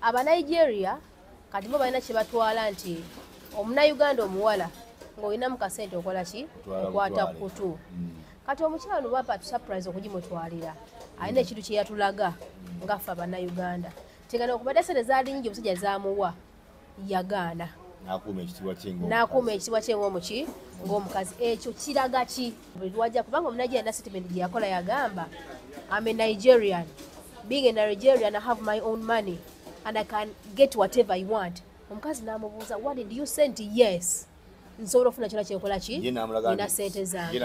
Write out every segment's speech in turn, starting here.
Abanigeria kati bo balina kye batwala nti Omunnayuganda omuwala ng'olinamu kasente okola ki? Okwata kutu. Kati omukyala ono bapa surprise okugimutwalira, alina ekintu kye yatulaga ngaffe Abannayuganda tegana okubadde sente zaali nyingi omusajja zamuwa yagaana n'akuuma ekitiibwa kye ng'omuki ng'omukazi. Ekyo kiraga ki buli lwajja kubanga Omunigeria na statement gye yakola yagamba, "I'm a Nigerian. Being a Nigerian, I have my own money and I can get whatever I want." Omukazi n'amubuuza, "What did you say?" Nti, "Yes, nsobola okufuna kyona kyenkola ki, nina sente zange."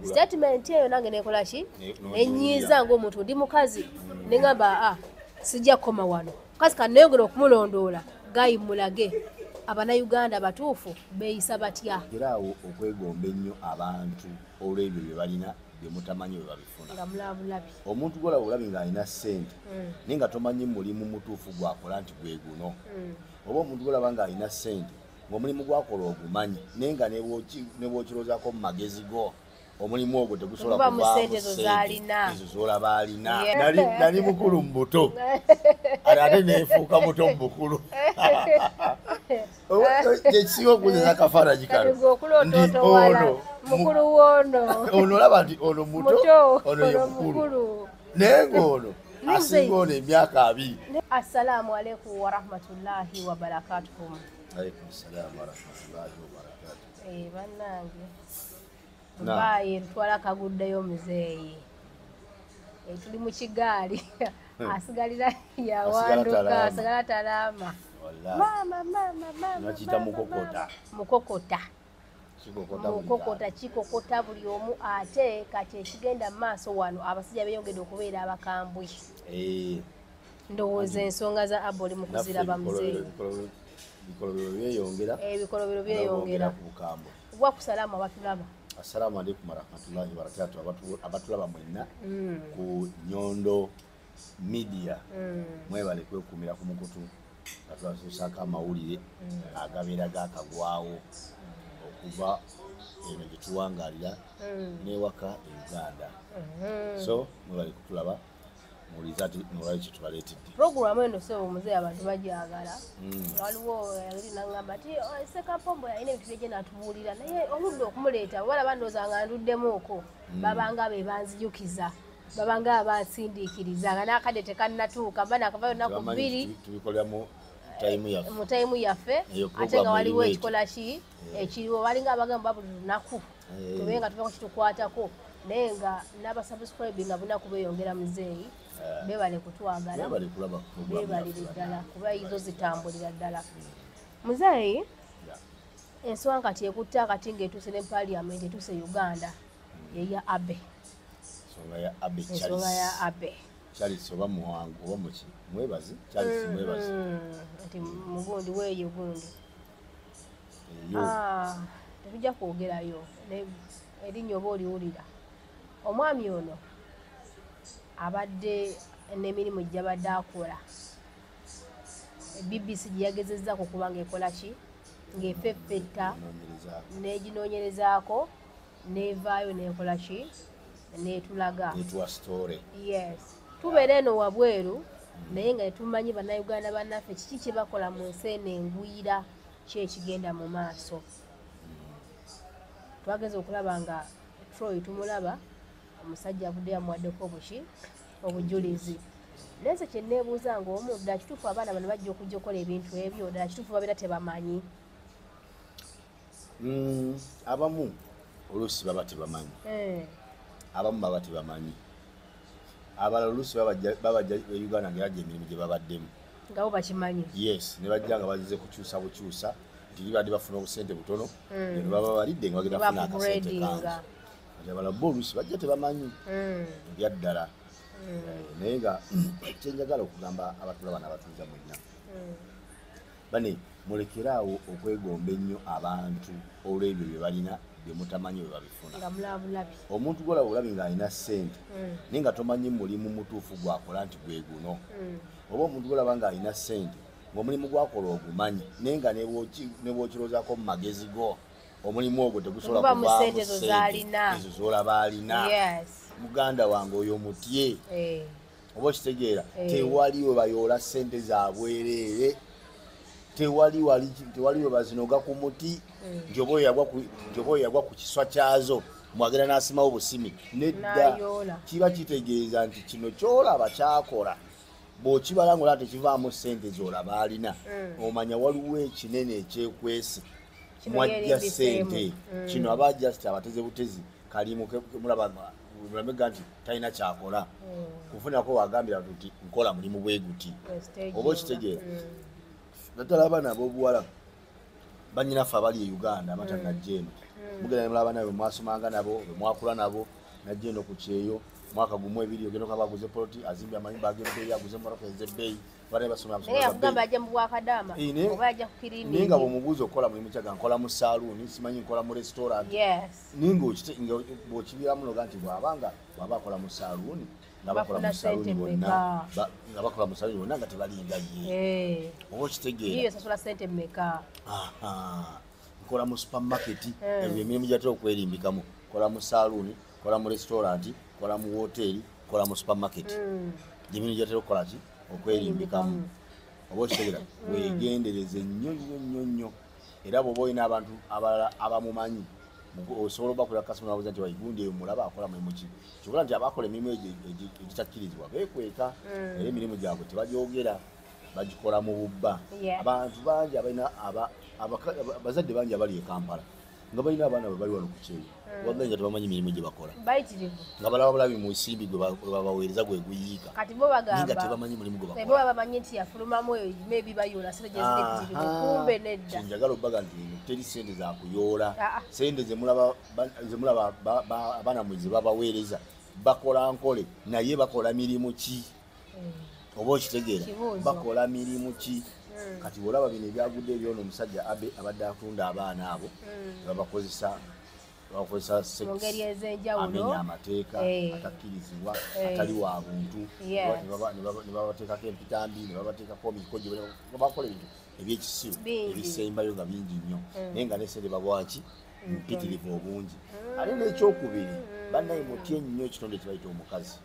Statement eyo nange nekola ki, nenyiiza ng'omuntu ndi mukazi, neŋamba, "Aa, sijja kukoma wano, mukazi kaneyongera okumulondoola gayi mulage Abannayuganda batuufu beeyisa batya." Era awo okwegomba ennyo abantu olw'ebyo bye balina bye mutamanyi bwe babifuna. Nga mulabulabi. Omuntu gwolaba olabi ng'alina ssente naye nga tomanyi mulimu mutuufu gwakola nti gwe guno, oba omuntu gwolaba ng'alina ssente ng'omulimu gwakola ogumanyi naye nga ne bw'okirowoozaako mu magezi go omulimu ogwo tegusobola kuvaamu ssente ezo z'olaba alina. Nali mukulu mu buto ate neefuuka muto mu bukulu. Kyekisinga okuzeza akafaananyi kano nti ono ono olaba nti ono muto, ono ye mukulu, naye ng'ono asinga ono emyaka 20. Assalaamu alaikum warahmatullahi wabarakatuhu. Alaikum salaamu warahmatullahi wabarakatuhu. Bannange, Dubai ntwala kaguddeyo muzeeyi, tuli mu kigaali, asigalira yawanduka, asigala talaama. Mama mama mama, nakiyita mukokota. Mukokota, mukokota, kikokota buli omu. Ate kati ekigenda mu maaso wano, abasajja beeyongedde okubeera abakambwe. Ndowooza ensonga za Abba oli mu kuziraba muzeeyi. Ebikolobero byeyongera. Ebikolobero byeyongera. Wakusalaamu abatulaba. Assalamu alaikum warahmatullahi wabarakatuh. Abatulaba mwenna ku Nyondo Media, mwebale kwekuumira ku mukutu nga tubatuusaako amawulire agabeera gakagwawo okuva eno gye tuwangaalira n'ewaka e Uganda. So mwebale kutulaba, muwulize ati mulabe kye tubaleetedde. Puroguramu eno sebo muzeeyi abantu bagyagala. Waliwo yali naŋŋamba nti Ssekapombo yalina ebintu bye natubuulira, naye oludde okumuleeta balaba ndowooza nga nduddemuuko, babanga be banzijukiza, babanga abansindiikiriza nga n'akadde tekannatuuka, mba nakavayo nnaku 2. Tubikolera mu tayimu yaffe. Mu tayimu yaffe, ate nga waliwo ekikola ki ekiriwo, balinga abagamba buli lunaku tube nga tuvako kitukwatako, naye nga n'abasubscribe nga bunaku beeyongera muzeeyi. Beebale kutwagala, beebalire ddala kuba izo zitambulira ddala. Muzeeyi, ensonga kati ekutte akati ng'etuuse ne parliament, etuuse Uganda, yeya Abe. Ensonga ya Abe Charles oba Muwangu oba muki Mwebazi, Charles Mwebazi nti mugundi weeyo gundi tetujja kwogerayo erinnya oba oliwulira. Omwami ono abadde n'emirimu gy'abadde akola, BBC gye yagezezzaako okuba ng'ekola ki, ng'efeffetta n'eginoonyerezaako n'evaayo n'ekola ki, n'etulaga. Yes, tubeera eno wabweru naye nga tetumanyi Bannayuganda bannaffe kiki kye bakola mu nsi eno engwira, ki ekigenda mu maaso. Twageza okulaba nga Troy tumulaba omusajja avudde yamuwaddeko obuki obujulizi. Naye nze kye neebuuza ng'omu, ddala kituufu abaana bano bajja okujja okukola ebintu ebyo, ddala kituufu babeera tebamanyi? Abamu oluusi baba tebamanyi, abamu baba tebamanyi, abalala oluusi babajja e Uganda nga era emirimu gye babaddemu nga bo bakimanyi. Yes, ne bajja nga bazze kukyusa bukyusa nti libadde bafuna obusente butono, ne baba balidde nga bagenda kufuna akasente kangi. Kati abalala bo oluusi bajja tebamanyi ebya ddala. Naye nga kyenjagala okugamba abatulaba n'abatuuza mwenna, bane mulekeraawo okwegomba ennyo abantu olw'ebyo bye balina bye mutamanyi bwe babifuna. Omuntu gwolaba olabi ng'alina ssente naye nga tomanyi mulimu mutuufu gwakola nti gwe guno, oba omuntu gwolaba ng'alina ssente ng'omulimu gwakola ogumanyi naye nga ne bw'okirowoozaako mu magezi go omulimu ogwo tegusobola kuvaamu ssente ezo z'olaba alina. Muganda wange oyo mutye. Oba okitegeera, tewali we bayoola ssente zabwereere, tewali we bazinoga ku muti, nti oba oyo yagwa ku kiswa kyazo mwagenda n'asimawo busimi. Nedda, kiba kitegeeza nti kino kyolaba kyakola, bw'okibala ng'olaba tekivaamu ssente z'olaba alina, omanya waliwo ekinene ekyekwese mwajja ssente. Kino aba just abateze butezi, kalimu mulaba mulamega nti talina kyakola, kufunako wagambira nti nkola mulimu bwe guti. Oba okitegeera, naddala abaana ab'obuwala bannyinaffe abali e Uganda abatannajja eno, mugenda ne mulaba nabo mwasomanga nabo, bwe mwakula nabo, najja eno ku kyeyo mwaka gumu ebiri, ogenda okaba aguze poloti, azimbye amayumba ag'ebbeeyi, aguze emmotoka ez'ebbeeyi, bana basoma naye nga bw'omubuuza okukola mulimu kyaga, nkola mu saaluuni, simanyi nkola mu restaurant. Naye ng'okibiramu noga nti bw'abanga bw'aba akola mu saaluuni, nga bakola mu saaluuni bonna, nga bakola mu saaluuni bonna nga tebalinga ye. Oba okitegeera, nkola mu supermarket, ebyo emirimu gyatera okwerimbikamu, nkola mu saaluuni, nkola mu restaurant, nkola mu woteeri, nkola mu supermarket, gyemirimu gyatera okukola ki, okwerimbikamu. Oba okitegeera, weegendereze nnyo nnyo nnyo nnyo. Era bw'oba olina abantu abalala abamumanyi, osobola obakulira kasitoma n'ababuuza nti waigundi eyo mulaba akola mulimu ki, kyobola nti abakola emirimu egyo egitakkirizibwa beekweka, era emirimu gyabwe tebagyogera, bagikola mu bubba. Abantu bangi abalina abazadde bangi abali e Kampala nga balina abaana bwe bali wano ku kyeyo, wabula nga tebamanyi mirimu gye bakola, nga balaba bulabi mu nsimbi gwe babaweereza gwe guyiika, nga tebamanyi mulimu gwe bakola. Kinjagala obbaga nti teri ssente za kuyoola, ssente ze mulaba abaana mwe ze babaweereza bakola nkole, naye bakola mirimu ki? Oba okitegeera, bakola mirimu ki? Kati bw'olaba bino ebyagudde ebyono, omusajja Abe abadde atunda abaana abo, babakozesa amenya amateeka atakkirizibwa, atali wa buntu, ne babateekako empitambi, ne babateekako emikojo, bakola ebintu ebyekisiru ebisembayo nga bingi nnyo, naye nga n'essente babwaki mpitirivu obungi. Ate n'ekyokubiri, bannaye mutye nnyo ekitonde kye bayita omukazi.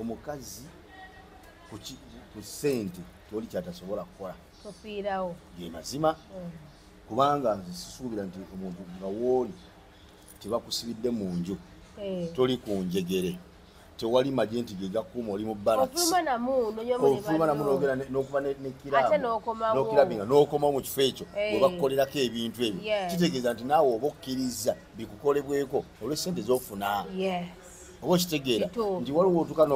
Omukazi ku ssente tewali kyatasobola kukola, ge mazima. Kubanga nze sisuubira nti omuntu nga wooli tebakusibidde mu nju, toli ku njegere, tewali magye nti ge gakuuma, oli mu barracks, ofuluma namu n'ogenda n'okuba n'okirabinga n'okomawo mu kifo ekyo we bakukolerako ebintu ebyo, kitegeeza nti naawe oba okkiriza bikukolebweko olw'essente z'ofuna. Oba okitegeera nti waliwo otuuka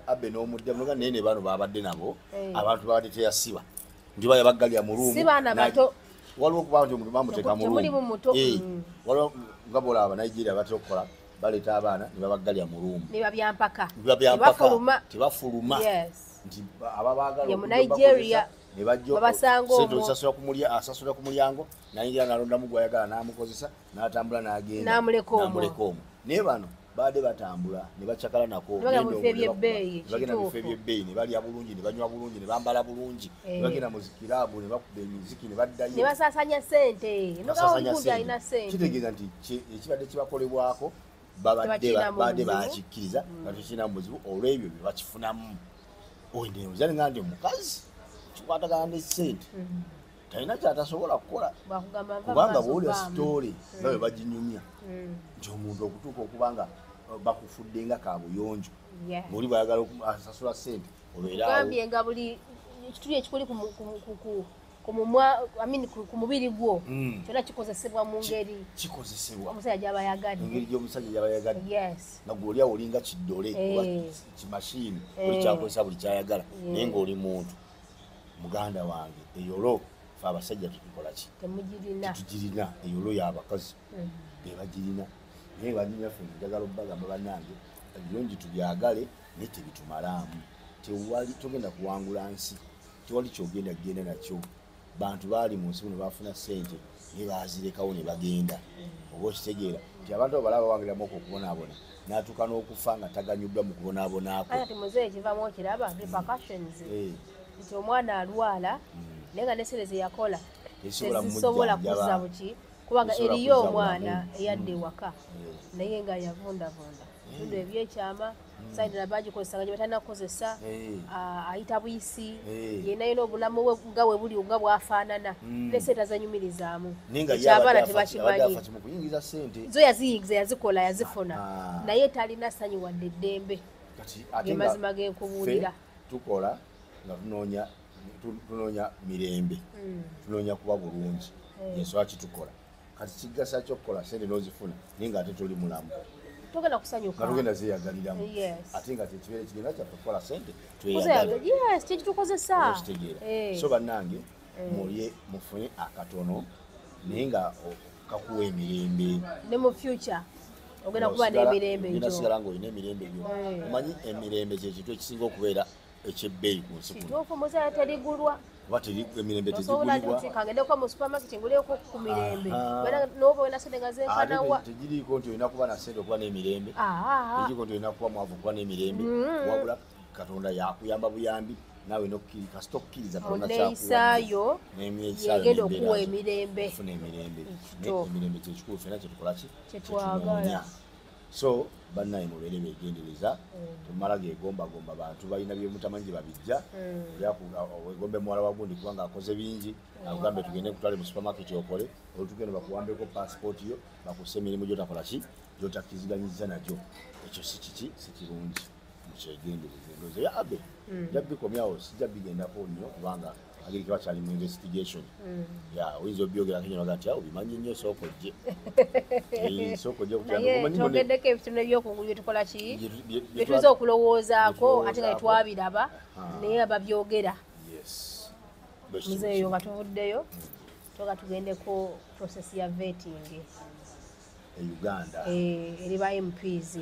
Abe n'omudda noga, naye ne bano babadde nabo abantu babadde teyasiba nti baya baggalya mu ruumu, waliwo okuba nti omuntu bamuteeka mu ruumu, waliwo nga bw'olaba Abanigeria batera okukola, baleeta abaana ne babaggalya mu ruumu, tebafuluma, nti ababaagala ne bajja asasula ku mulyango, nayingira n'alondamu gw'ayagala n'amukozesa, n'atambula n'agenda n'amuleka omwo. Naye bano baadde batambula ne bacakala nako, bagenda mu bifo ebyebbeeyi, ne balya bulungi, ne banywa bulungi, ne bambala bulungi, ne bagenda mu zikiraabu, ne bakuba emiziki, ne baddayo, ne basaasanya ssente. Kitegeeza nti ekibadde kibakolebwako babadde bakikkiriza nga tekirina buzibu olw'ebyo bye bakifunamu. Ndowooza nga nti omukazi kikwatagana ne ssente talina kyatasobola kukola, kubanga bw'owulira sitoole nga bwe baginyumya nti omuntu okutuuka okuba nga bakufudde nga kabuyonjo, ng'oli bw'ayagala asasula ssente obeeragambye nga buli ekituli ekikuli ku mubiri gwo kyonna kikozesebwa mu ngeri kikozesebwa omusajja gy'aba ayagadde, engeri gy'omusajja gy'aba ayagadde, nga gwe oli awo olinga kiddole oba kimashini, buli kyakozesa buli kyayagala, naye ng'oli muntu. Muganda wange, eyolo fe abasajja tutukola ki? Tetugirina. Eyolo y'abakazi be bagirina, naye bannyinaffe njagala obbagamba bannange, ebirungi tubyagale naye tebitumalaamu. Tewali togenda kuwangula nsi, tewali kyogenda kugenda nakyo. Bantu baali mu nsi muno baafuna ssente naye baazirekawo ne bagenda. Oba okitegeera nti abantu abo balaba bawangiramu okwo okubonaabona, n'atuuka n'okufa nga taganyuddwa mu kubonaabonaako. Ate muzeeyi kivamu okiraba repercussions nti omwana alwala naye nga n'essente ze yakola tezisobola kuzza buki, kubanga eriyo omwana eyadda ewaka naye nga yavundavunda ebitundu ebyekyama, Saidira bagikozesa nga gye batalina kukozesa, ayita buyisi, yenna yina obulamu bwe nga bwe buli nga bwafaanana, ne sente azanyumirizaamu. Ekyabaana tebakimanyi. Zo yaziyingiza, yazikola, yazifuna, naye talina ssanyu wadde eddembe. Ge mazima genkubuulira. Tukola nga tunoonya mirembe, tunoonya kuba bulungi, yensonga kitukola. Kati kigasa ky'okukola sente n'ozifuna naye ng'ate toli mulamu, togenda kusanyuka, nga tugenda zeeyagaliramu, ate nga kyekibeera kigenda kyaffe kukola sente tweyagale. Yes, kyekitukozesa. Okitegeera. So bannange mulye mufune akatono naye nga kakuwa emirembe. Ne mu future ogenda kuba n'emirembe egyo. Ogenda sigala ng'olina emirembe egyo. Omanyi emirembe kye kintu ekisinga okubeera ekyebbeeyi ku nsi kuno. Kituufu, muzeeyi terigulwa. Kuba emirembe tezigulibwa. Kangendeko mu supermarket nguleko ku mirembe. N'oba olina sente nga zenkanawa. Tegiriiko nti olina kuba na sente okuba n'emirembe. Tegiriiko nti olina kuba mwavu okuba n'emirembe. Wabula Katonda yakuyamba buyambi naawe kasita okukkiriza Katonda kyakuwa. Yegenda okuwa emirembe. Ofuna emirembe. Emirembe kyekikulu ffenna kyetukola ki? Kyetunoonya. So bannaye mubeere beegendereza, temumala geegombagomba bantu balina byemutamanyi gye babijja. Wegombe muwala wa gundi kubanga akoze bingi, akugambe tugende kutwale mu supermarket okole, olutugende bakuwambeko passport yo, bakusse emirimu gy'otakola ki, gy'otakkiriziganyizza nagyo. Ekyo si kiki, si kirungi. Mukyegendereze. Ndowooza ya Abe nja bikomyawo, sijja bigendako nnyo kubanga ageri kebakyali mu investigation. Oyinza obyogerako nnyo baga nti awo bimanyi nnyo, sooka ojje. Sooka ojje naye twogeddeko ebitundu ebyokungulu bye tukola ki, bye tuyinza okulowoozaako ate nga tetwabiraba, naye ababyogera. Muzeeyo nga tuvuddeyo toga tugendeko process ya vetting e Uganda eri ba MPs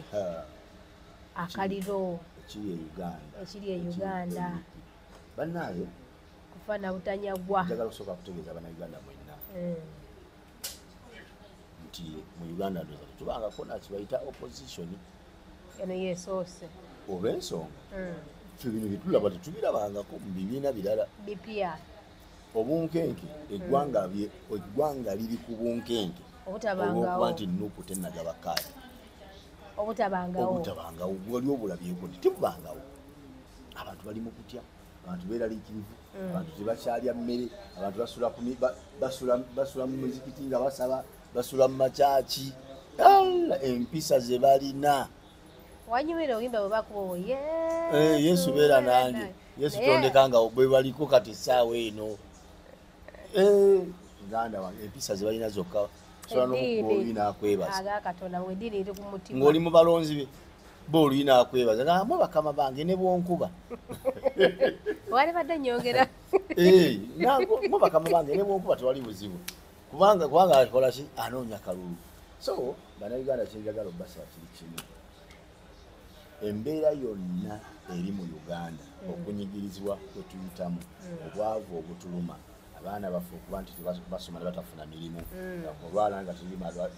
akaliro ekiri e Uganda, ekiri e Uganda bannaye kufaana butanyagwa. Njagala okusooka kutegeeza Bannayuganda mwenna nti mu Uganda ndowooza tetubangako nakibayita opposition. Eno yeesoose olw'ensonga ffe bino bye tulaba tetubirabangako mu bibiina birala. Bipya obunkenke, eggwanga liri ku bunkenke olw'okuba nti NUP tennagaba kaadi. Obutabangawo wali obulabyeko nti tebubangawo. Abantu bali mu kutya, abantu beeraliikirivu, abantu tebakyalya mmere, abantu basula mu muzikiti nga basaba, basula mu makyaki. Empisa ze balina. Wanyumira oyimba bwe bakuba Yesu beera nange, Yesu tondeka nga bwe baliko kati essaawa eno. Uganda wange empisa ze balina zokka osobola n'okukuba oluyi n'akwebaza. Ng'oli mu balonzi be bo oluyi n'akwebaza nga mwe bakama bange ne bwonkuba. Wali badde nnyongera. Mwe bakama bange ne bwonkuba tewali buzibu. Kubanga akola ki? Anoonya kalulu. So Bannayuganda kyenjagala obbasaba kiri kimu. Embeera yonna eri mu Uganda, okunyigirizibwa kwe tuyitamu, obwavu obutuluma, abaana baffe okuba nti basoma ne batafuna mirimu, olwala nga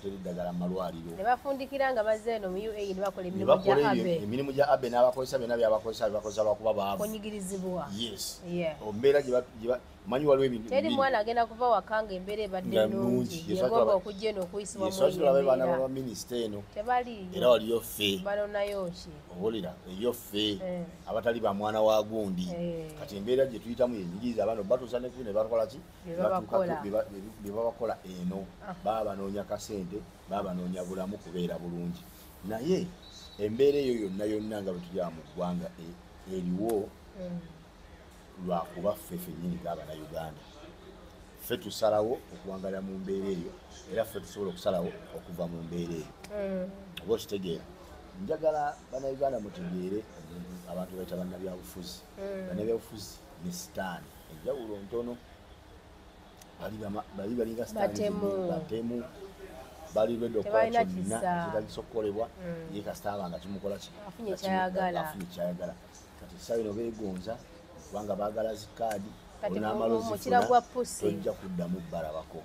teri ddagala mu malwaliro. Ne bafundikira nga bazze eno mu UAE ne bakola emirimu gya Abe. Emirimu gya Abe n'abakozesa byonna byabakozesa bibakozesa lwakuba baavu. Kunyigirizibwa. Yes. Embeera gye manyi waliwo ebintu Teri mwana agenda kuva waka nga embeera ebadde nnungi, yegomba okujja eno okuyisibwa mu eyo. Tulabe baana ba minisita eno. Tebaliiyo. Era waliyo ffe. Banonayo ki? Owulira, eyo ffe abatali ba mwana wa gundi. Kati embeera gye tuyitamu yenyigiriza abaana batuusa ne ku ne bakola ki? Bye babakola eno. Baba banoonya kasente, baba banoonya bulamu kubeera bulungi. Naye embeera eyo yonna yonna nga bwe tuli mu ggwanga eriwo lwakuba ffe ffennyini ng'Abannayuganda. Ffe tusalawo okuwangalira mu mbeera eyo, era ffe tusobola okusalawo okuva mu mbeera eyo. Oba okitegeera. Njagala Bannayuganda mutegeere abantu bayita bannabyabufuzi. Bannabyabufuzi ne sitaani enjawulo ntono. Bali balinga sitaani batemu, bali ready okukola kyonna ekitagisa okukolebwa, ye kasita aba nga kimukola ki? Afunye kyayagala. Kati essaawa eno beegonza kubanga baagala zikaadi, olw'amala ozifuna tojja kuddamu bbalabako.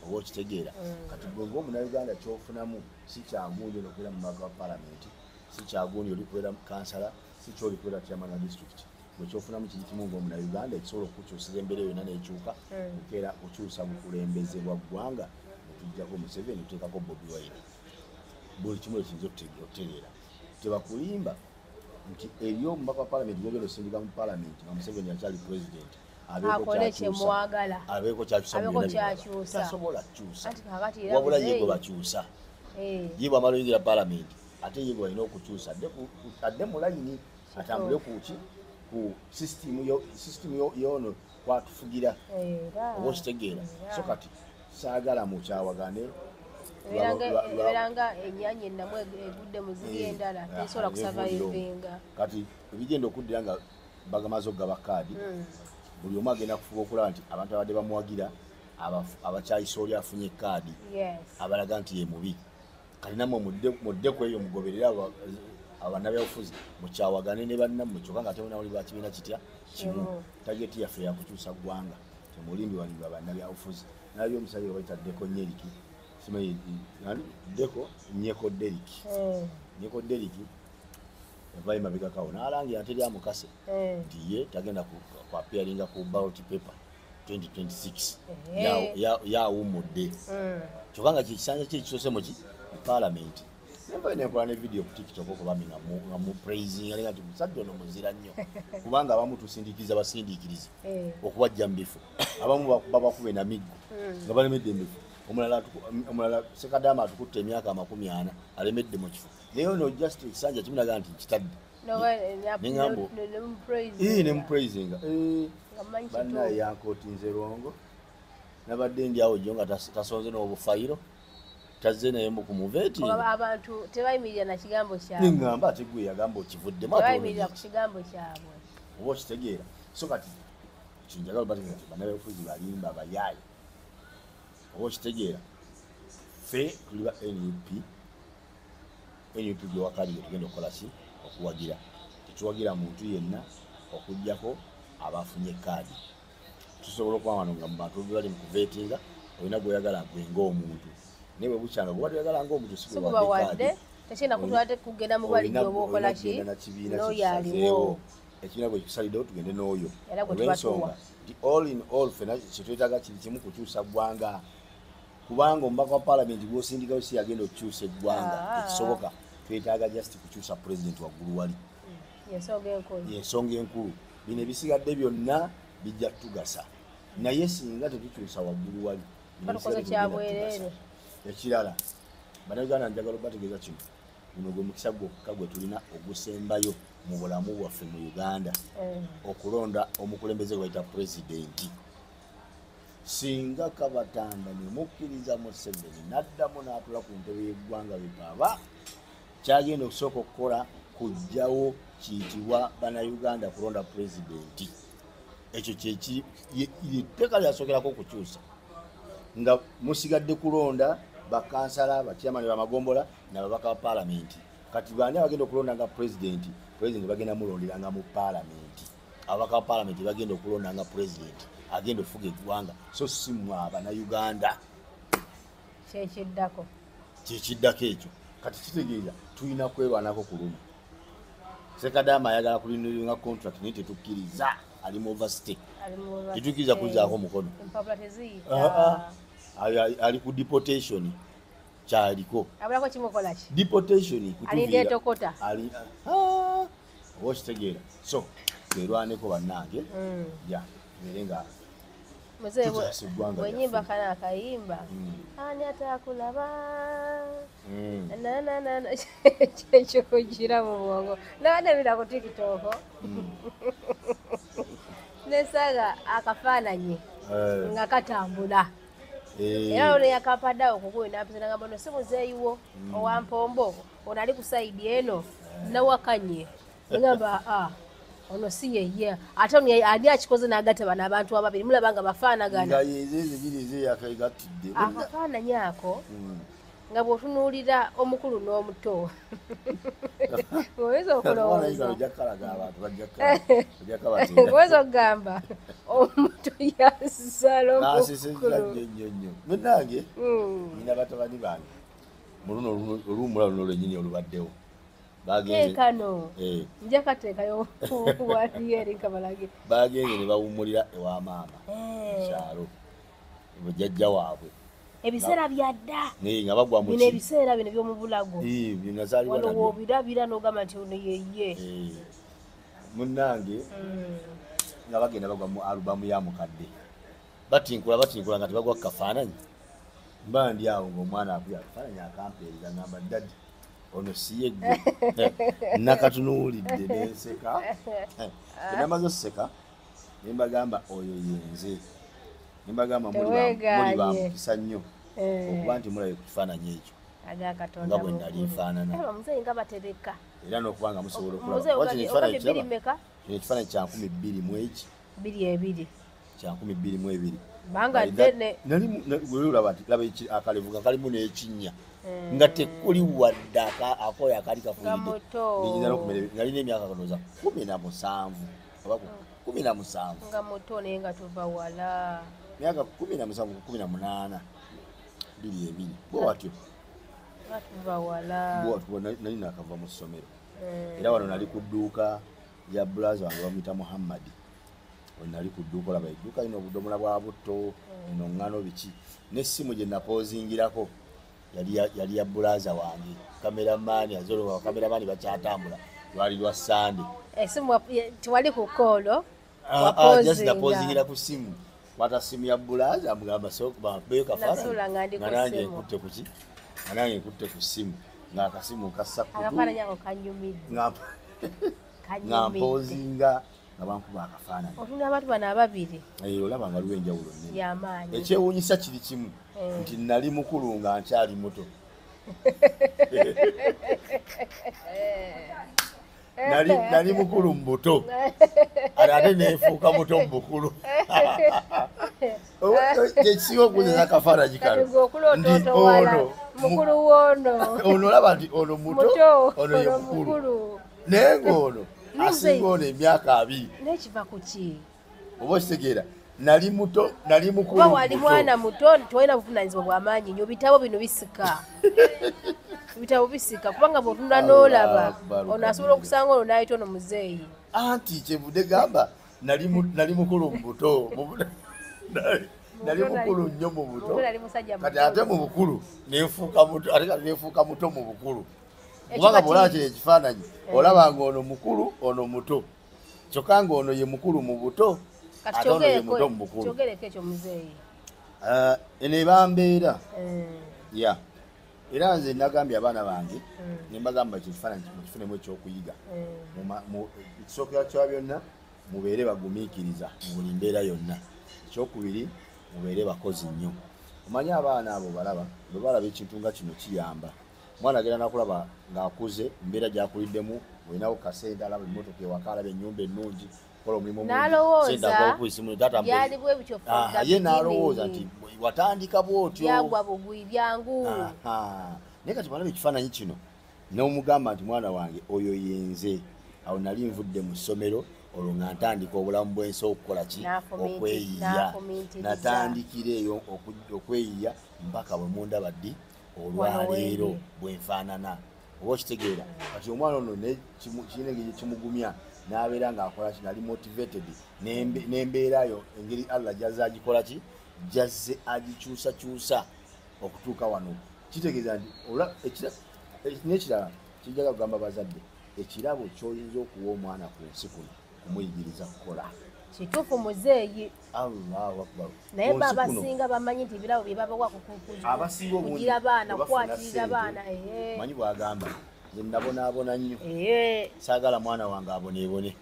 Oba okitegeera. Kati gwe ng'Omunnayuganda ky'ofunamu si kyagundi ono okubeera mu mubaka wa paalamenti, si kyagundi oli kubeera kansala, si kyoli kubeera chairman wa disitulikiti. Gwe kyofunamu kiri kimu ng'Omunnayuganda ekisobola okukukyusiza embeera yonna n'ekyuka, kukeera kukyusa bukulembeze bwa ggwanga, ne tuggyako Museveni tuteekako Bobi Wine. Buli kimu ekiyinza okutereera. Tebakulimba nti eriyo omubaka wa palamenti gwogenda osindika mu palamenti nga Museveni akyali pulezidenti, abeeko kyemwagala, abeeko kyakyusa, tasobola kukyusa, wabula ye gwe bakyusa. Ye bwamala oyingira palamenti ate ye gwe balina okukyusa adde mu layini atambule kuki ku sisitimu yono kwatufugira, oba okitegeera. So kati saagala mukyawagane. Ebeera ennyanja ennamu egudde mu ziri endala, tesobola kusavaivinga. Kati ebigenda okuddira nga bagamaze okugaba kaadi, buli omu agenda kufuba okulaba nti abantu abadde bamuwagira abakyayisa oli afunye kaadi abalaga nti ye mubi. Kati nammwe mudde ku eyo mugoberere abannabyabufuzi, mukyawagane ne bannammwe, kyokka nga ate munawuli lwa kibiina kitya kimu. Tageti yaffe yakukyusa ggwanga, temulimbi walimba bannabyabufuzi. Nabyo omusajja gwe bayita Deko Nyeriki, simanyi Deko Nyeko Deriki, Nyeko Deriki yavayo emabegakawo n'alangira ate lyamukase nti ye tagenda kuapiaringa ku ballot paper 2026, yawummudde. Kyokka nga kyekisanja kye ekisoose muki mu paalamenti. Nenvayo nenkola ne vidiyo ku TikTok okubami nga mu praising nga nti musajja ono muzira nnyo, kubanga abamu tusindiikiriza basindiikiriza okubajja mu bifo, abamu babakuba enamiggo nga balemedde mu bifo, omulala Sekadaama atukutte emyaka 40 alemedde mu kifo, naye ono just ekisanja kimunaga nti nkitadde nemupraisinga. Bannaye yankootinze lwongo, nabadde ndi awo jjo nga tasonze n'obufayiro, tazze naye mukumuveeti. Abantu tebayimirira na kigambo kyabwe. Ningamba ate gwe yagamba okivuddemu, tebayimirira ku kigambo kyabwe, oba okitegeera. So kati kinjagala bategeera nti bannabyabufuzi balimba bayaaye, oba okitegeera. Ffe tuli ba NUP, NUP gwe wakali tugenda okukola ki? Okuwagira. Tetuwagira muntu yenna okuggyako abafunye kaadi. Tusobola okuba wano nga mu bantu bali mu kuveetinga, olina gw'oyagala gwe ng'omuntu, naye bwe bukyanga gwe oyagala ng'omuntu si gwe wadde kaadi, tekirina kutwala kugenda mu bali gy'oba okola ki? N'oyo aliwo. Ekibiina bwe kisaliddewo tugende n'oyo. Olw'ensonga nti all in all ffenna kye twetaaga kiri kimu, kukyusa ggwanga, kubanga omubaka wa paalamenti gw'osindikayo si yagenda okukyusa eggwanga, tekisoboka. Twetaaga just kukyusa pulezidenti waggulu wali, yensonga enkulu. Bino ebisigadde byonna bijja kutugasa, naye singa tetukyusa waggulu wali. Ekirala, Bannayuganda njagala obategeeza kino, guno gwe mukisa gwokka gwe tulina ogusembayo mu bulamu bwaffe mu Uganda, okulonda omukulembeze gwe bayita pulezidenti. Singa kabatanda ne mukkiriza Museveni n'addamu n'atula ku ntebe y'eggwanga bwetaba, kyagenda okusooka okukola kuggyawo kiyitibwa Bannayuganda kulonda pulezidenti. Ekyo kyetteeka lyasookerako okukyusa, nga musigadde kulonda bakansala, bachairman bamagombola n'ababaka ba paalamenti. Kati baani abagenda okulonda nga pulezidenti? Pulezidenti bagenda mulonderanga mu paalamenti, ababaka ba paalamenti bagenda okulonda nga pulezidenti agenda okufuga eggwanga, so si mmwe Abannayuganda. Kyekiddako ekyo. Kati kitegeeza tulina kwerwanako ku luno. Sekadaama ayagala kulindulinga contract naye tetukkiriza, ali mu overstay, tetukkiriza kuzzaako mukono, ali ku deportation kyaliko deportation kutuviira oba okitegeera. So twerwaneko bannange, ya tubeere nga bwenyimba kana akayimba ani atakulaba kyekyo kugira mu bwongo nabadde ku TikTok nesaga akafaananyi nga katambula, era ono yakampaddeawo kuguyo nampisa nagamba ono si muzeeyiwo owampombo, ono ali ku sayidi eno nawakanye, ngamba ono si yeye, ate ono ani akikoze n'agatta bano abantu ababiri mulaba nga bafaanagana. Akafaananyi ako nga bw'otunuulira omukulu n'omuto oyinza okulowooza oyinza okugamba omuto yazaala omukulu. Munnange nina batabani bange mu luno oluwummula luno lwennyini olubaddewo kano nja kateekayo wali eri nkabalage, bagenze ne bawummulira ewa maama mu kyalo bujjajja waabwe. Ebiseera byadda. Nga bagwa mu bino ebiseera bino by'omubulago. Nazaalibwa wano nabyo. Wobirabira n'ogamba nti ono yeye. Munnange nga bagenda bagwa mu alubamu ya mukadde, batinkula batinkula nga tebagwa ku kafaananyi. Mba ndi awo ng'omwana akuya akafaananyi akampeereza, ngamba daddy ono si ye ggwe. Nakatunuulidde nenseka. Namaze oseka ne mbagamba oyo yenze, ne mbagamba muli Teweegaanye. bamukisa nnyo okuba nti mulabye ku kifaananyi ekyo aga Katonda nga bwe nali mukulu. nfaanana. Muzeeyi nga batereka. Era n'okuba nga musobola okulaba. Muzeeyi Kuba kino ekifaananyi ogambye bbiri kiraba, mmeka? kino ekifaananyi kya nkumi bbiri mu eki? Bbiri ebiri. Kya 2020. Banga By that- ddene. Nali gwe olaba nti laba akalevu nga kalimu n'ekinnya nga tekuli wadde akoyo akali Nga kafuuyidde. muto. Ngiyinza n'okumera nalina emyaka ndowooza 17 oba 17. Nga muto naye nga tuva wala. Myaka 17 ku 18, 22 bwe watyo. Nga tuva wala. Bwe watyo nali nakava mu ssomero. Era wano nali ku dduuka lya bulaza wange bamuyita Muhammadi. Wano nali ku dduuka, olaba edduuka lino obudomola bwa butto, eno ŋŋano biki, n'essimu gye napoozingirako yali ya bulaza wange, kameramaani azolwa, kameramaani bakyatambula, lwali lwa Sande. Esimu tewali ku koolo. Just napozingira ku simu, kwata simu ya bulaza amugamba bampeyo kafaananyi Nasuula nga ndi ku nga nange ssimu. nkutte ku ki, nga nange nkutte ku simu ng'akasimu kassa kutu Akafaananyi ako kanyumidde. Nga Kanyumidde. mpozinga nga bankuba akafaananyi. Otunula abantu bano ababiri. Olaba nga waliwo enjawulo nnene. Y'amaanyi. Ekyewuunyisa kiri kimu nti nali mukulu nga nkyali muto. Nali mukulu mu buto ate neefuuka muto mu bukulu. Kyekisinga okunzeza akafaananyi kano Kati gwe okula nti otootowala. ono Mukulu w'ono. Ono olaba nti ono muto, Muto, ono ye ono mukulu, mukulu. naye ng'ono Naye asinga ono emyaka 20. N'ekiva ku ki? Oba okitegeera, nali muto, nali mukulu Kuba mu wali buto. mwana muto tewalina buvunaanyizibwa bw'amaanyi nnyo. Bitabo bino bisika, bitabo bisika, kubanga bw'otunula n'olaba Akbar, ono asobola okusanga ono n'ayita ono muzeeyi. Anti kyevudde gamba nali mukulu mu buto. Nali mukulu nnyo mu buto. Muto nali musajja Kati muto. ate mu bukulu nenfuuka muto, ate kati nenfuuka muto mu bukulu. Ekyo Kubanga kati- bw'olaba kino ekifaananyi olaba ng'ono mukulu, ono muto, kyokka ng'ono ye mukulu mu buto Kati ate ono ye muto mu bukulu. Kyogereko ekyo muzeeyi. Eno eba mbeera ya era nze nagambye abaana bange ne mbagamba kino ekifaananyi mukifunemu ekyokuyiga. Ekisookera kya byonna mubeere bagumiikiriza mu buli mbeera yonna. Ekyokubiri mubeere bakozi nnyo. Omanyi abaana abo balaba bwe balaba ekintu nga kino kiyamba omwana agenda nakulaba ng'akuze mbeera gy'akuliddemu, olinawo kasente, alaba emmotoka ewaka, alaba ennyumba ennungi, kola omulimu omulungi, N'alowooza sente akola ku isimu, taata mpe- byali bwe bityo from the Ye n'alowooza beginning. nti watandika bw'otyo. Byagwa bugwi byangu. Aha. Naye kati bw'alaba ekifaananyi kino n'omugamba nti mwana wange oyo yenze, awo nali nvudde mu ssomero olwo nga ntandika obulamu bw'ensi okukola ki, okweyiya. N'afumiitiriza. Natandikira eyo okweyiya mpaka bwe mundaba ddi olwaleero Wano wendi. bwe nfaanana. Oba okitegeera kati omwana ono kirina engeri kimugumya n'abeera ng'akola ki, nali motivated n'embeera yo engeri Allah gy'azze agikola ki, gy'azze agikyusakyusa okutuuka wano. Kitegeeza nti n'ekirala kijjaga kugamba bazadde, ekirabo ky'oyinza okuwa omwana ku nsi kuno kumuyigiriza kukola. Kituufu muzeeyi. Allahu akbar. Naye Ku ba nsi kuno, abasinga bamanyi nti ebirabo bye babawa abasinga obungi kugira baana, bwe bafuna kukwatirira ssente, baana. manyi bw'agamba nze nabonaabona nnyo, saagala mwana wange aboneebone.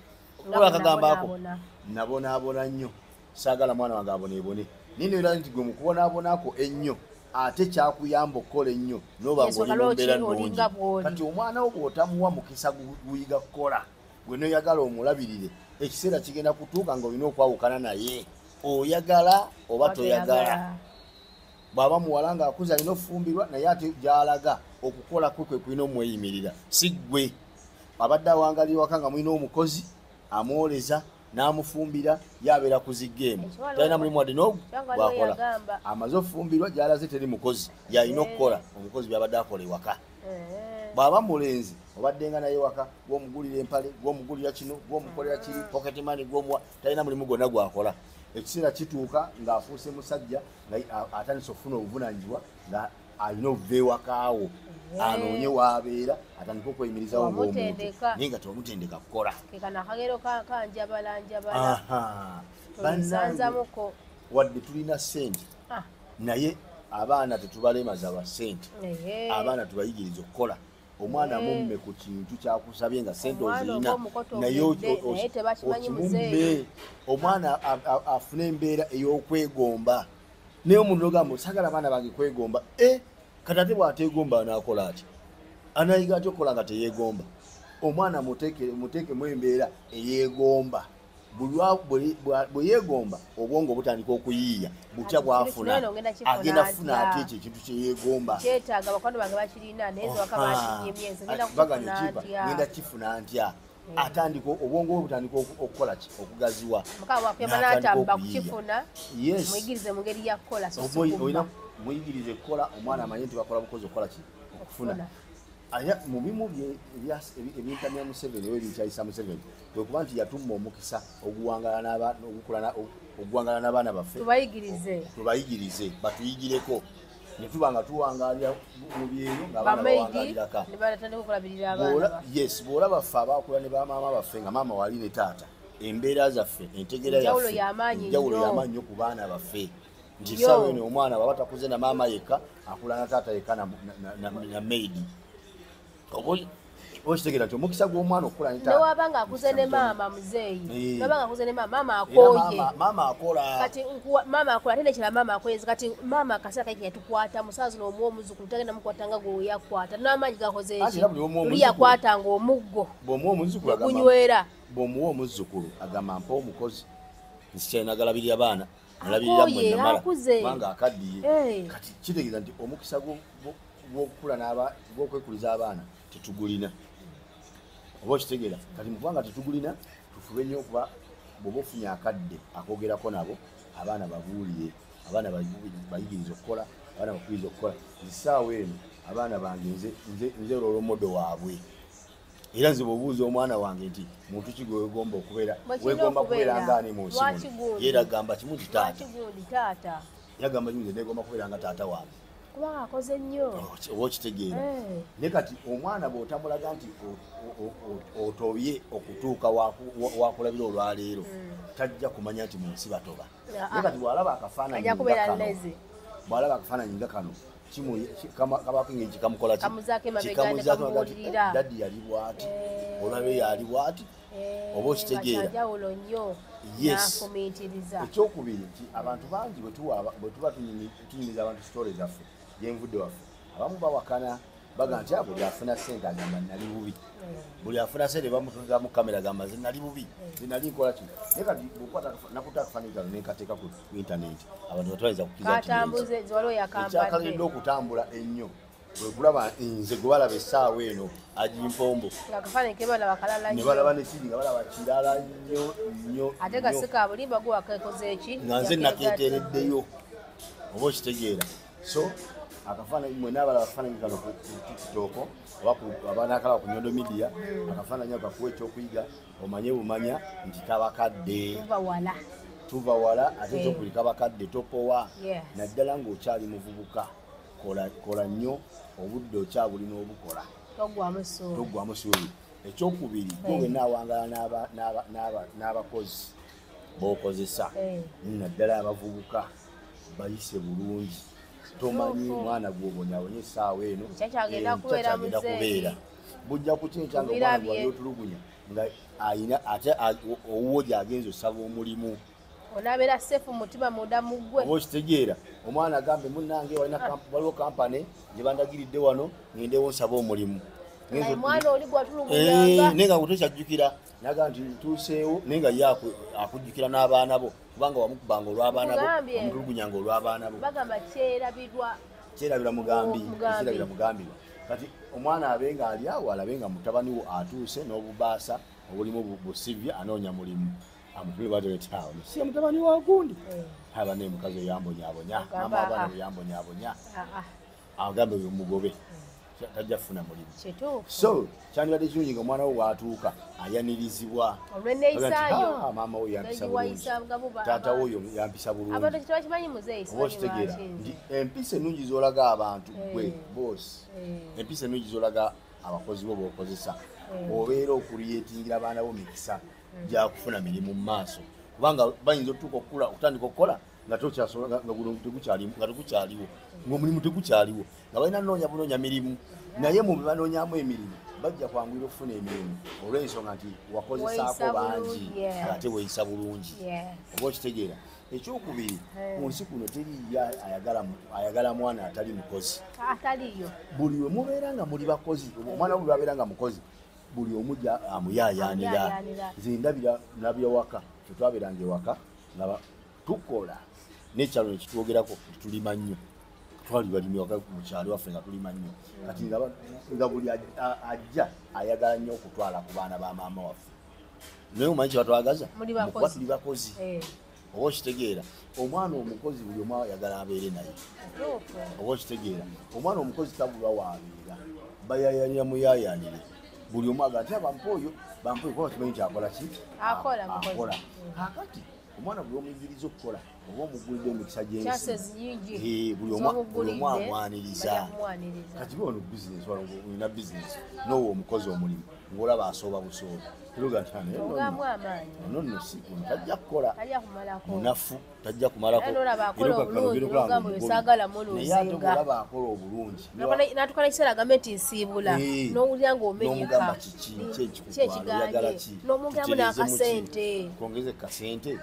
Nga Ola akagamba ako, bonaabona. nabonaabona nnyo, saagala mwana wange aboneebone. Naye noera nti gwe mu kubonaabonako ennyo ate kyakuyamba okukola ennyo noba Ensonga ng'oli mu mbeera lwaki nnungi. olinga bw'oli. Kati omwana wo bw'otamuwa mukisa guyiga kukola, gwe noyagala omulabirire, ekiseera kigenda kutuuka ng'olina okwawukana naye, oyagala oba toyagala. Bw'aba muwala ng'akuze alina okufumbirwa, naye ate gy'alaga okukola kwe kwe kulina omweyimirira, si ggwe abadde awangalira waka nga mulina omukozi amwoleza n'amufumbira, yabeera ku ziggeemu, Ekyo talina mulimu wadde n'ogu Kyanga waliwo bw'akola. yagamba. Amaze okufumbirwa gy'alaze teri mukozi, y'alina okukola omukozi by'abadde akola ewaka. Bw'aba mulenzi obaddenga naye waka, gw'omugulira empale, gw'omugulira kino, gw'omukolera kiri, pocket money gw'omuwa, talina mulimu gwonna gw'akola. Ekiseera kituuka ng'afuuse musajja nga atandise okufuna obuvunaanyizibwa nga alina okuva ewakaawo anoonye w'abeera atandike okweyimirizawo ng'omuntu naye nga tewamutendeka kukola. Kano akagero kanjabala njabala tosanzamuko. Wadde tulina ssente naye abaana tetubalemaza lwa ssente, abaana tubayigiriza okukola. Omwana mumme ku kintu kyakusabye nga ssente ozirina naye okimumme. Omwana afune embeera ey'okwegomba naye omuntu ogamba sagala abaana bange kwegomba, kati ate bw'ateegomba anaakola ati? Anayiga atya okukola nga teyeegomba? Omwana muteekemu embeera eyeegomba. Bwe yeegomba obwongo butandika okuyiiya butya bwafuna agenda funa ate ekyo ekintu kye yeegomba. Ngenda kifuna ntya? Atandika obwongo bwe butandika okukola ki? Okugaziwa. Muyigirize kukola, omwana amanye nti bakola bukozi okukola ki? Okufuna. Mu bimu ebintamya Museveni oba ebikyayisa Museveni kwe kuba nti yatumma omukisa oguwangaala n'abaana baffe tubayigirize batuyigireko ne tuba nga tuwangaalira mu byeyo ng'abaana bawangaaliraka. Yes, bw'olaba ffe abaakula ne bamaama baffe nga maama wali ne taata, embeera zaffe, entegeera yaffe enjawulo y'amaanyi nnyo ku baana baffe. Nti essaawa eno omwana bw'aba takuze na maama yekka akula na taata yekka na maidi. Okitegeera nti omukisa gw'omwana okukula ne taata newaba ng'akuze ne maama muzeeyi, newaba ng'akuze ne maama, maama akooye, maama akola kati maama akola ate nekira maama akoye. Kati maama akaseera kake yatukwata musazi n'omuwa omuzzukulu tagenda mukwata nga gwe yakwata n'amaanyi gakoze eki luli yakwatanga omuggo gunywera. Bw'omuwa omuzzukulu agamba mpa omukozi nsikyainagalabirira baana nalabirira mmwe namala kubanga akaddiye. Kati kitegeeza nti omukisa gw'okukula gw'okwekuliza abaana tetugulina. Oba okitegeera? Kati mu kubanga tetugulina tufube nnyo okuba bw'oba ofunye akadde akogerako nabo abaana babuulire, abaana bayigirize okukola, abaana bakubirize okukola. Essaawa eno abaana bange nze role model waabwe. Era nze bw'obuuza omwana wange nti muntu ki gwe weegomba okubeera, weegomba kubeera ng'ani mu nsi muno, ye era agamba kimu nti taata. Yagamba kimu nze neegomba kubeera nga taata wange kubanga akoze nnyo. Oba okitegeera? Naye kati omwana bw'otamulaga nti otobye okutuuka wakulabira olwaleero tajja kumanya nti mu nsi batoba. Naye kati bw'alaba akafaananyi nga kano kabaako engeri kikamukola kikamuzaako daddi yali bw'ati, olwaleero yali bw'ati. Oba okitegeera? Yes. Ekyokubiri nti abantu bangi bwe tuba tunyumiza abantu sitole zaffe gyenvudde waffe, abamu bawakana baga nti buli afuna ssente agamba nali bubi, buli afuna ssente bamutunzamu kamera agamba nze nali bubi, nze nali nkola kino. Naye kati bw'okwata nakuta akafaananyi kano ne nkateeka ku intaneti abantu batwaliza kukkiriza nti ekyakaledde okutambula ennyo bwe kulaba nze gwe balaba essaawa eno agimpombo ne balaba nekiri nga balaba kirala nnyo nnyo nga nze nakeeteereddeyo. Oba okitegeera? So akafaananyi mwena abalaba akafaananyi kano ku TikTok oba abanakalaba ku Nyondo Media, akafaananyi ako kakuwa ekyokuyiga omanye bumanya nti kabakadde tuva wala, ate ekyokubiri kabakadde topowa naddala ng'okyali muvubuka. Kola nnyo obudde okyabulina obukola toggwamu ssuubi. Ekyokubiri gwe wenna awangaala n'abakozi b'okozesa naddala abavubuka bayise bulungi. Tomanyi mwana gw'obonyabonya essaawa eno kyagenda kubeera bujja kukyenkya nga omwana gwali otulugunya nga ayina ate owuwo gy'agenza osaba omulimu onabeera sefu mutima munda mu ggwe. Oba okitegeera? Omwana agambe munnange waliwo kampani gye bandagiridde wano ngendewo nsaba omulimu. Omwana oli gwatulugunyanga naye nga tokyajjukira naga nti ntuuseewo naye nga ye akujjukira n'abaana bo kubanga wamukubanga olw'abaana bo omutulugunyanga olw'abaana bo. Bagamba kyerabirwa kyerabira mugambi kyerabira mugambirwa. Kati omwana abe nga ali awo alabe nga mutabani wo atuuse n'obubaasa obulimu busivya anoonya mulimu amutule bwatyo si mutabani wa gundi aba naye mukazi oyambonyabonya mama abaana bwe yambonyabonya agambe oyo mugobe. Tajja kufuna mulimu. So kyandibadde kirungi nga omwana wo bw'atuuka ayanirizibwa olw'enneeyisaayo. Maama wo yampisa bulungi, taata wo yampisa bulungi. Abantu tebakimanyi muzeeyi. Oba okitegeera nti empisa ennungi z'olaga abantu gwe boosi, empisa ennungi z'olaga abakozi bo b'okozesa, obeera okuliyetingira abaana bo mikisa gyakufuna mirimu mu maaso, kubanga bayinza otuuka okukula okutandika okukola nga tokyasobola, nga guno tekukyaliwo, ng'omulimu tegukyaliwo, nga balina nnoonya bunoonya mirimu, naye mu bye banoonyamu emirimu bajja kwanguyira okufuna emirimu olw'ensonga nti wakozesaako bangi ate weeyisa bulungi. Oba okitegeera. Ekyokubiri, ku nsi kuno teriyo ayagala mwana atali mukozi. Buli we mubeera nga muli bakozi, omwana buli lwabeera nga mukozi, buli omu amuyaayaanira. Nze ndabira nabya waka, ffe twabeeranga ewaka nga tukola n'ekyalo ne kitwogerako tulima nnyo, twali balimi waka mu kyalo waffe nga tulima nnyo. Kati nga buli ajja ayagala nnyo okutwala ku baana ba maama waffe, naye omanyi kye batwagaza mukuba tuli bakozi. Oba okitegeera, omwana omukozi buli omu ayagala abeere naye. Oba okitegeera, omwana omukozi tabulwa waabeera, bayaayanira muyaayanire, buli omu agamba nti bampe oyo, bampe oyo, kuba kimanyi nti akola ki? Akola. Kaakati omwana buli omuyigiriza okukola oba omugulidde emikisa gy'ensi, buli omu amwaniriza. Kati ono bizinesi, olina bizinesi n'owa omukozi omulimu ng'olaba asooba busooba, teroga nti ono nno si ono tajja kukola, munafu tajja kumalako, naye ate bw'olaba akola obulungi n'atuuka n'ekiseera agambe nti nsiibula, n'owulira ng'omenyeka, n'omugamba kiki ki ekikutwala, oyagala ki, n'omwongeramu n'akasente, kwongeze kasente.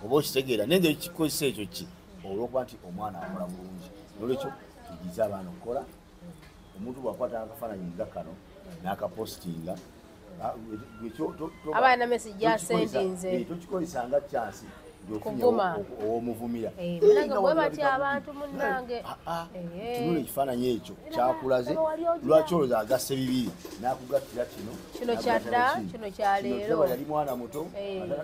Oba okitegeera, naye nga ekikozesa ekyo ki olw'okuba nti omwana akola bulungi. Nolwekyo tuyigize abaana okukola. Omuntu bw'akwata akafaananyi nga kano n'akapositinga, abaana message yasendinze, tokikozesa nga chance nti ow'omuvumira. Abantu munnange, tunula ekifaananyi ekyo kyakulaze, lwaki olowooza agasse bibiri n'akugattira kino, kino kyadda, kino kya leero. Yali mwana muto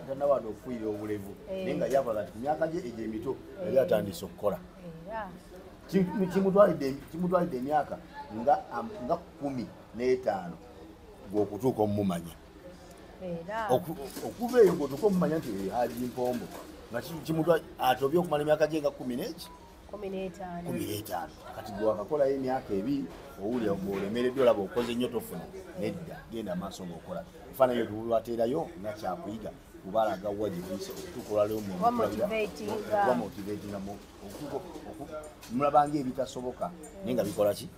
tannawadde okufuuyira obulevu, naye nga yakola nti ku myaka gye egyo emito yali atandise okukola. Kimutwalidde emyaka nga 15 gw'okutuuka omumanya. Okuva eyo gw'otuuka omumanya nti Haji Mpombo, nga kimutwa atobye okumala emyaka gye nga 15. Kati gwe wakakolayo emyaka 2 owulira ng'olemereddwa, olaba okoze nnyo tofuna, nedda, genda maaso ng'okola. Ebifaananyi ebyo tubibateerayo nga kyakuyiga kubalaga wa gye tuyise okutuuka olwaleero kubamotivatinga, mulabanga ebitasoboka naye nga bikola ki?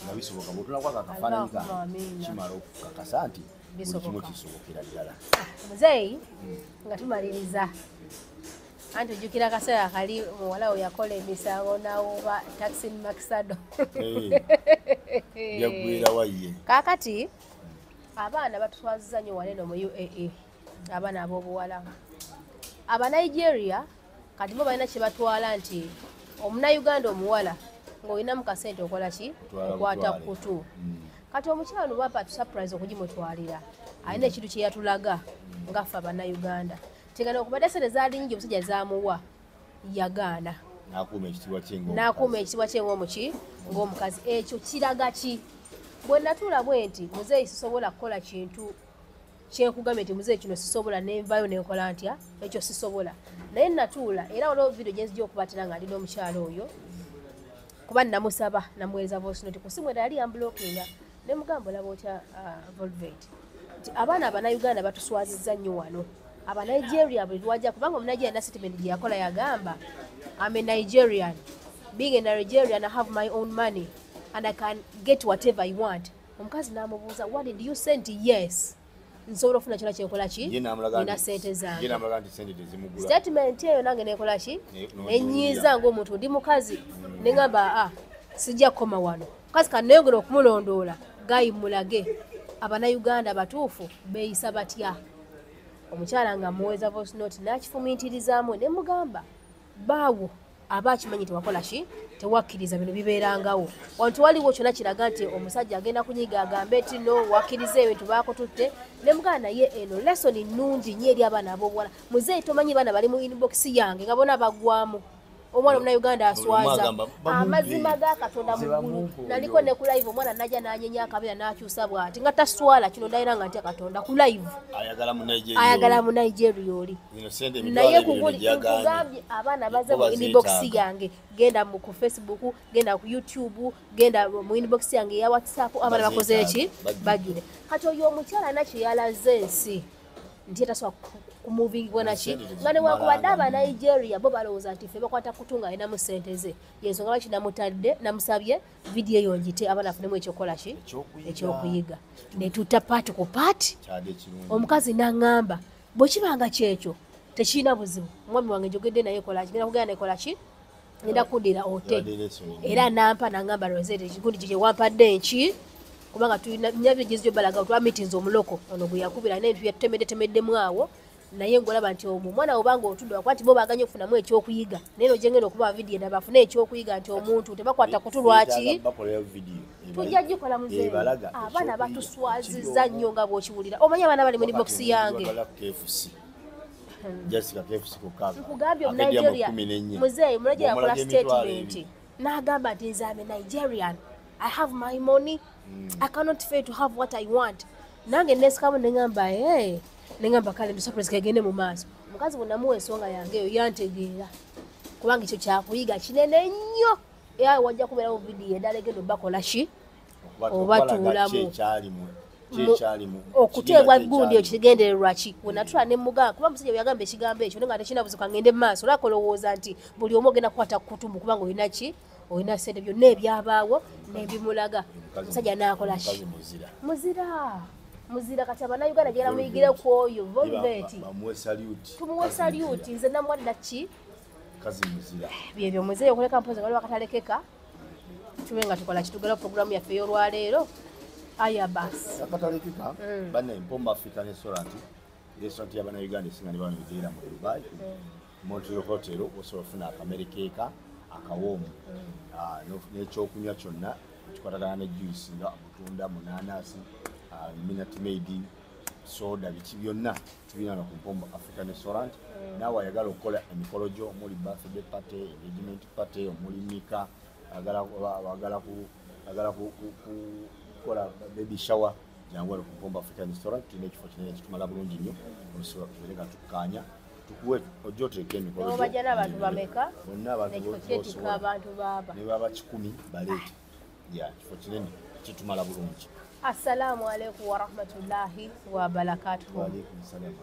Nga bisoboka. Bw'otunulako ako akafaananyi kange kimala okukakasa nti buli kimu kisobokera ddala. Muzeeyi, nga tumaliriza, anti ojjukira akaseera kali muwala we yakola emisango n'awuba taxi Maxado. Byaggwera wa ye. Kaakati abaana batutwazizza nnyo wano eno mu UAE, abaana ab'obuwala. Abanigeria kati bo balina kye batwala nti omunnayuganda omuwala ng'olinamu kasente okola ki? Okwata kutu. Kati omukyala ono bapa surprise okugimutwalira, alina ekintu kye yatulaga ngaffe abannayuganda. Tegana okubadde sente zaali nnyingi omusajja zaamuwa, yagaana. N'akuuma ekitiibwa kye ng'omuki, ng'omukazi. Ekyo kiraga ki? Bwe natuula bwe nti muzeeyi sisobola kukola kintu kyenkugambye nti muzeeyi kino sisobola, nenvaayo nenkola ntya, ekyo sisobola. Naye natuula era waliwo vidiyo gye nzija okubaatira nga ndi n'omukyala oyo, kuba namusaba namuweereza voice note ku ssimu era yali yambulokinga, ne mugamba olaba otya Volvate nti abaana abannayuganda batuswazizza nnyo wano. Abanigeria buli lwajja, kubanga omunigeria na statement gye yakola yagamba, I'm a Nigerian, being a Nigerian I have my own money and I can get whatever I want. Omukazi n'amubuuza, what did you say? Nti yes, nsobola okufuna kyonna kyenkola ki, nina sente zange. Statement eyo nange nekola ki, nenyiiza ng'omuntu ndi mukazi, ne ngamba sijja kukoma wano, mukazi kanneeyongera okumulondoola gayi mulage abannayuganda batuufu beeyisa batya. Omukyala nga muweeza voice note n'akifumiitirizaamu ne mugamba baawo aba akimanyi tewakola ki, tewakkiriza bino bibeerangawo. Wano tewaliwo kyonna kiraga nti omusajja agenda kunyiga agambe nti no wakkiriza ebintu baakututte. Ne mugamba naye eno lesson nnungi nnyo eri abaana ab'obuwala. Muzeeyi tomanyi baana bali mu inbox yange nga bonna baggwamu. Omwana omunnayuganda aswaza amazima ga Katonda muggulu. Naliko ne ku live omwana najja n'anyenya akabeera n'akyusa bw'ati nga taswala kino ndayira nga ntya Katonda ku live. Ayagala mu Nigeria oli. Naye kugambye abaana baze mu inbox yange, genda ku Facebook, genda ku YouTube, genda mu inbox yange ya WhatsApp, abaana bakoze ki? Bajjule. Kati oyo omukyala nakyo yalaze ensi nti tasobola kumuvingibwa naki nga newankubadde aba Nigeria bo balowooza nti ffe bakwata kutunga alinamu ssente ze, yensonga lwaki namutadde namusabye vidiyo eyo ngite abaana afunemu ekyokukola ki ekyokuyiga. Ne tutta paati ku paati, omukazi n'aŋŋamba bwe kibanga kyekyo tekirina buzibu, omwami wange njogedde naye kola ki, ngenda kugenda nekola ki, ngenda kuddira ote. Era nampa n'aŋŋamba Rosette ekigundi kye wampadde nki, kubanga tulina nyabigezo balaga twamitinze omuloko ono gwe yakubira naye tuyatemedde awo, naye ngolaba nti omwana obanga otudde wakwati bo baganye okufunamu ekyokuyiga, naye nojengenda okuba vidiyo endala bafune ekyokuyiga nti omuntu tebakwata kutu lwaki tujja gikola muzeeyi. Abaana batuswazizza nnyo nga bw'okiwulira. Omanyi abaana bali mu inbox yange nkugambye omunigeria muzeeyi omunigeria yakola statement n'agamba nti nze am a Nigerian, I have my money, I cannot fail to have what I want. Nange nesikamu nengamba hey, nengamba kale ndi surprise kagende mu maaso. Omukazi bwe namuwa ensonga yange eyo yantegeera, kubanga ekyo kyakuyiga kinene nnyo. Era wajja kubeerawo vidiyo endala egenda obakola ki obatuulamu okuteebwa gundi ekigendererwa ki. We natula ne mugamba kuba omusajja bwe yagamba ekigambo ekyo naye nga tekirina buzibu kangende mu maaso, olwako olowooza nti buli omu ogenda kukwata kukutumbu kubanga olina ki, olina ssente, byonna ebyabaawo n'ebimulaga. Omusajja n'akola ki? Muzira. Kati abannayuganda gyera muyigire ku oyo Volvet, tumuwe saluti. Nze namuwadda ki byebyo muzeeyi okuleka mpozi nga waliwo akatalekeka, tube nga tukola kitugala programu yaffe ey'olwaleero. Aya basi akatalekeka banna Mpombo African Restaurant, restaurant y'abannayuganda esinga ne bano ebeera mu Dubai, Montreal Hotel, osobola okufuna akamere keeka akawoomu n'ekyokunywa kyonna ekikwatagana ne juice nga obutunda, munanasi, Minute Maid, soda, biki byonna tubirina ku Mpombo African Restaurant. Naawe ayagala okukola emikolo gyo omuli birthday party, engagement party, omuli mika, ayagala kukola baby shower, jangu wano ku Mpombo African Restaurant. Tulina ekifo kinene kitumala bulungi nnyo, osobola tubeere nga tukkaanya tukuwe ojja oteeka emikolo gyo. Bajja n'abantu bameka? Bonna abantu kyetikka abantu baaba ne baba 10 baleete. Ya kifo kinene kitumala bulungi. Assalamu alaikum warahmatullahi wabarakatuhu. Wa alaikum salam.